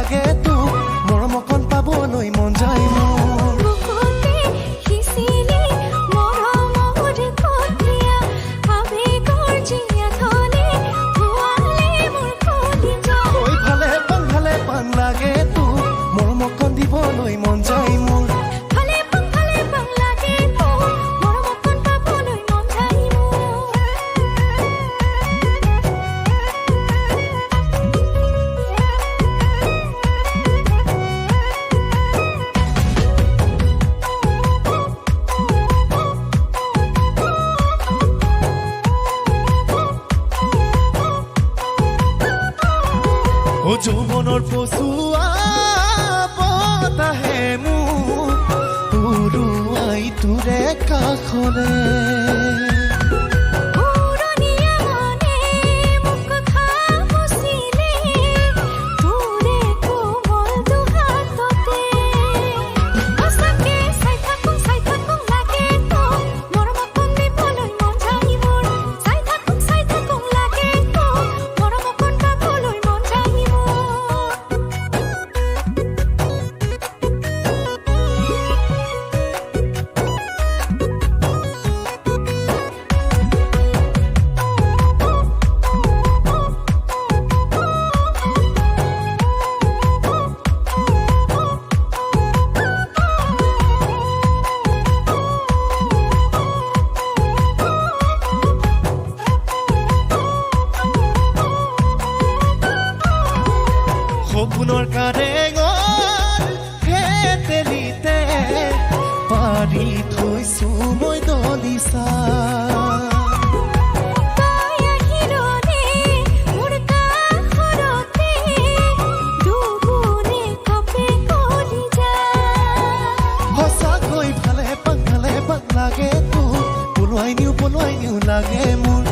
লাগে তোক, মৰম অকণ পাবলৈ মন যায় মোৰ। বুকুতে সিঁচিলি মৰমৰ কঠীয়া, আবেগৰ জীয়া ধনে ধুৱালে মোৰ কলিজা। ঐ ভালে পাং লাগে তোক, মৰম অকণ দিবলৈ মন যায় মোৰ। ভালে পাং লাগে তোক, মৰম অকণ পাবলৈ মন যায় মোৰ। অ যৌৱনৰ পচোৱা বতাহে মোক উৰুৱাই তোৰে কাষলে। উৰণীয়া মনে মোক খামুচিলে তোৰে কোমল দুহাততে। সঁচাকে চাই থাকোঁ চাই থাকোঁ লাগে তোক, মৰম অকণ দিবলৈ মন যায় মোৰ। চাই থাকোঁ চাই থাকোঁ লাগে তোক, মৰম অকণ পাবলৈ মন যায় মোৰ। সপোনৰ কাৰেঙৰ শেতেলিতে পাৰি থৈছো মই দলিচা। তই আহি ৰ'লে মোৰ কাষৰতে দুগুণে কঁপে কলিজা। সঁচাকৈ ভালে পাং লাগে তোক, পলুৱাই নিওঁ পলুৱাই নিওঁ লাগে মোৰ।